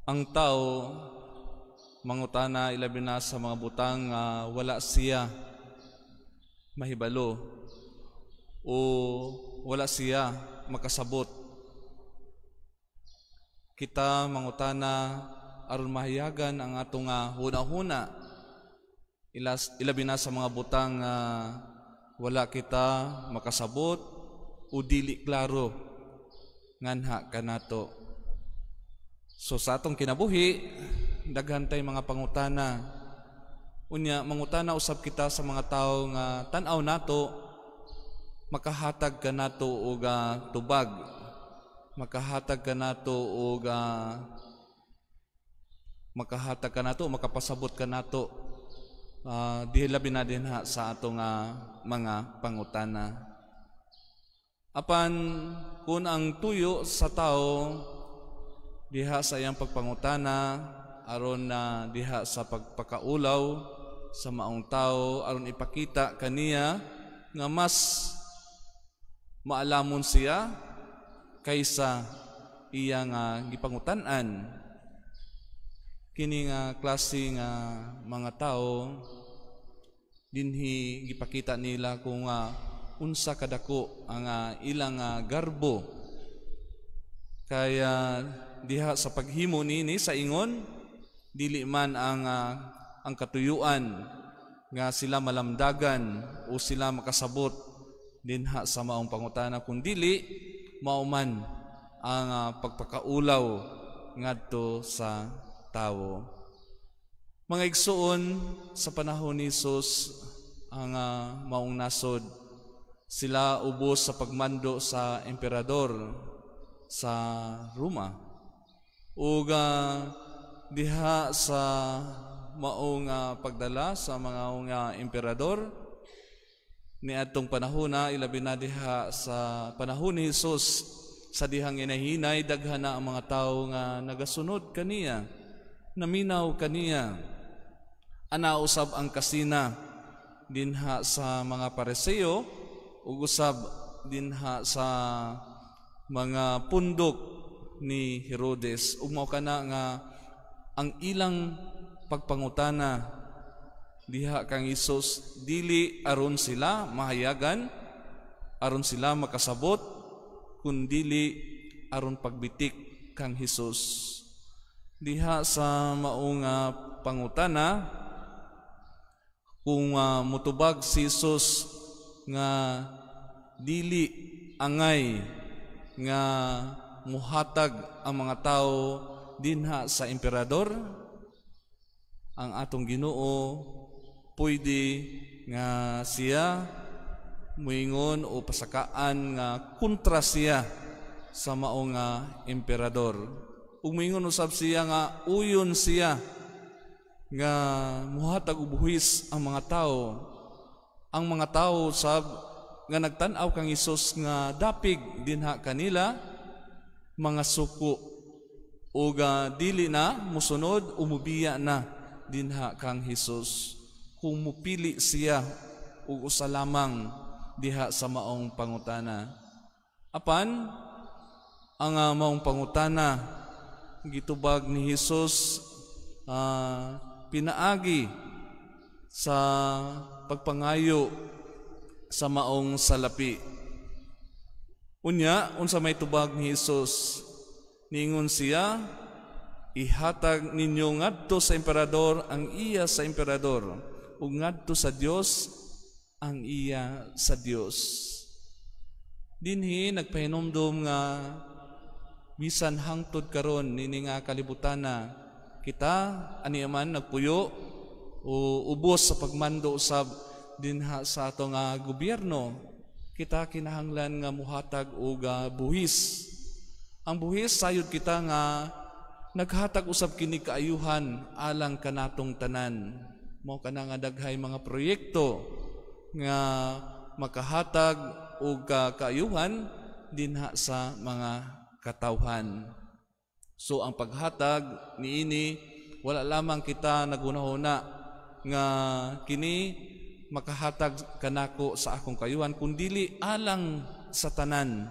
Ang tao mangutana ilabi na sa mga butang nga wala siya mahibalo o wala siya makasabot. Kita mangutana aron mahayagan ang atong hunahuna, ilabi na sa mga butang nga wala kita makasabot o dili klaro nganha kanato. So sa atong kinabuhi, daghan tay mga pangutana. Unya mangutana usab kita sa mga tawo nga tan-aw nato makahatag kanato og tubag, makahatag kanato og makahatag kanato, makapasabot kanato, di labi na dinha sa atong mga pangutana. Apan kung ang tuyo sa tao diha sa iyang pagpangutana aron na diha sa pagpakaulaw sa maong tao, aron ipakita kaniya nga mas maalamon siya kaysa iya nga gipangutan-an, kini nga klase nga mga tao, dinhi gipakita nila kung unsa kadako ang ilang garbo. Kaya diha sa paghimo nini sa ingon, dili man ang katuyuan nga sila malamdagan o sila makasabot dinha sa maong pangutana, kun dili mao man ang pagpakaulaw ngadto sa tawo. Mga igsuon, sa panahon ni Jesus, ang maong nasod, sila ubos sa pagmando sa emperador sa Roma. Ug diha sa maong pagdala sa mga emperador niadtong panahona, ilabi na diha sa panahon ni Jesus, sa dihang inahinay, daghan na ang mga tawo nga nagasunod kaniya, naminaw kaniya. Ana usab ang kasina dinha sa mga Pariseo ug usab dinha sa mga pundok ni Herodes. Ug mao kana nga ang ilang pagpangutana diha kang Hesus, dili aron sila mahayagan, aron sila makasabot, kun dili aron pagbitik kang Hesus. Diha sa maong pangutana, kung mutubag si Hesus nga dili angay nga muhatag ang mga tao dinha sa emperador, ang atong Ginoo pwede nga siya muingon o pasakaan nga kontra siya sa maong emperador. Ug muingon usab siya nga uyon siya nga muhatag og buhis ang mga tao. Ang mga tao sab nga nagtan-aw kang Hesus nga dapig dinha kanila, mga suko ug dili na musunod o mubiya na dinha kang Hesus kung mupili siya og usa lamang diha sa maong pangutana. Apan ang maong pangutana gitubag ni Hesus pinaagi sa pagpangayo sa maong salapi. Unya, unsa may tubag ni Hesus? Niingon siya, "Ihatag ninyo ngadto sa emperador ang iya sa emperador, ug ngadto sa Dios ang iya sa Dios." Dinhi nagpahinumdum nga bisan hangtod karon nini nga kalibutana, kita ani man nagpuyo o ubos sa pagmando usab dinha sa atong gobyerno, kita kinahanglan nga muhatag og buhis. Ang buhis, sayod kita nga naghatag usab kini kaayuhan alang kanatong tanan. Mao kana nga daghay mga proyekto nga makahatag og kaayuhan dinha sa mga katawhan. So ang paghatag niini, wala lamang kita nagunahuna nga kini makahatag kanako sa akong kayuhan, kundili alang sa tanan.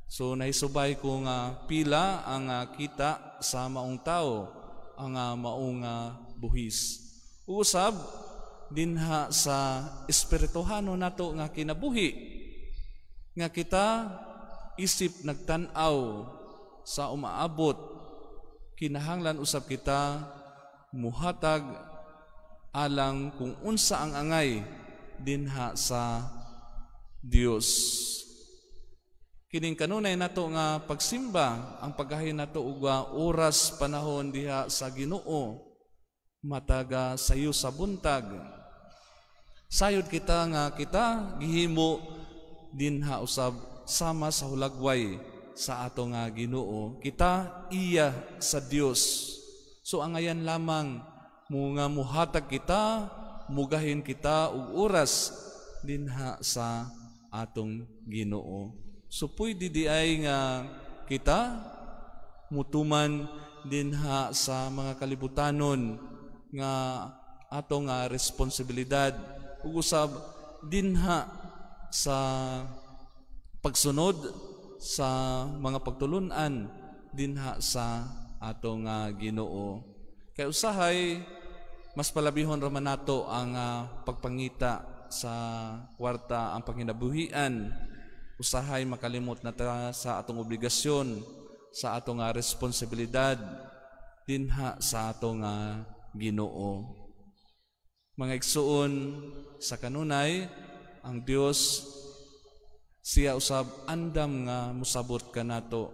So nahisubay ko nga pila ang kita sa maong tao ang maong buhis. Usab dinha sa espirituhano nato nga kinabuhi nga kita isip nagtan-aw sa umaabot, kinahanglan usab kita muhatag alang kung unsa ang angay dinha sa Dios. Kining kanunay nato nga pagsimba, ang paggahin nato og oras, panahon diha sa Ginoo mataga sayo sa buntag. Sayod kita nga kita gihimo dinha usab sama sa hulagway sa ato nga Ginoo. Kita iya sa Dios. So angayan lamang mo nga muhatag kita, mugahin kita og oras dinha sa atong Ginoo. So pwede di ay nga kita mutuman dinha sa mga kalibutanon nga ato nga responsibilidad ug usab dinha sa pagsunod sa mga pagtulunan dinha sa ato nga Ginoo. Kay usahay mas palabihon ra man nato ang pagpangita sa kwarta, ang panginabuhian. Usahay makalimot na ta sa atong obligasyon, sa atong responsibilidad dinha sa atong Ginoo. Mga igsuon, sa kanunay ang Dios siya usab andam nga musabot kanato.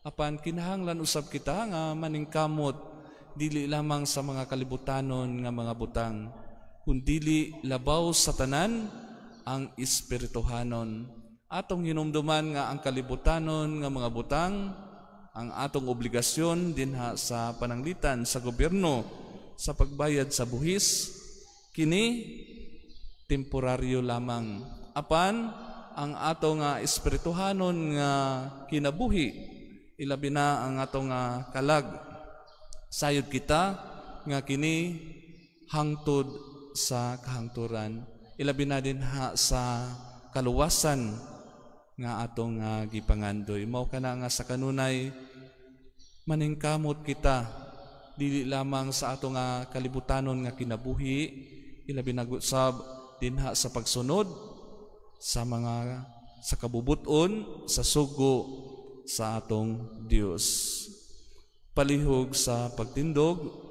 Apan kinahanglan usab kita nga maningkamot dili lamang sa mga kalibutanon nga mga butang, kundili labaw sa tanan ang espirituhanon. Atong hinumduman nga ang kalibutanon nga mga butang, ang atong obligasyon dinha sa pananglitan sa gobyerno, sa pagbayad sa buhis, kini temporaryo lamang. Apan ang ato nga espirituhanon nga kinabuhi, ilabi na ang ato nga kalag, sayod kita nga kini hangtod sa kahangturan, ilabi na dinha sa kaluwasan nga atong gipangandoy. Mao kana nga sa kanunay maningkamot kita dili lamang sa ato nga kalibutanon nga kinabuhi, ilabi na usab dinha sa pagsunod sa mga sa kabubuton sa sugo sa atong Dios. Palihog sa pagtindog.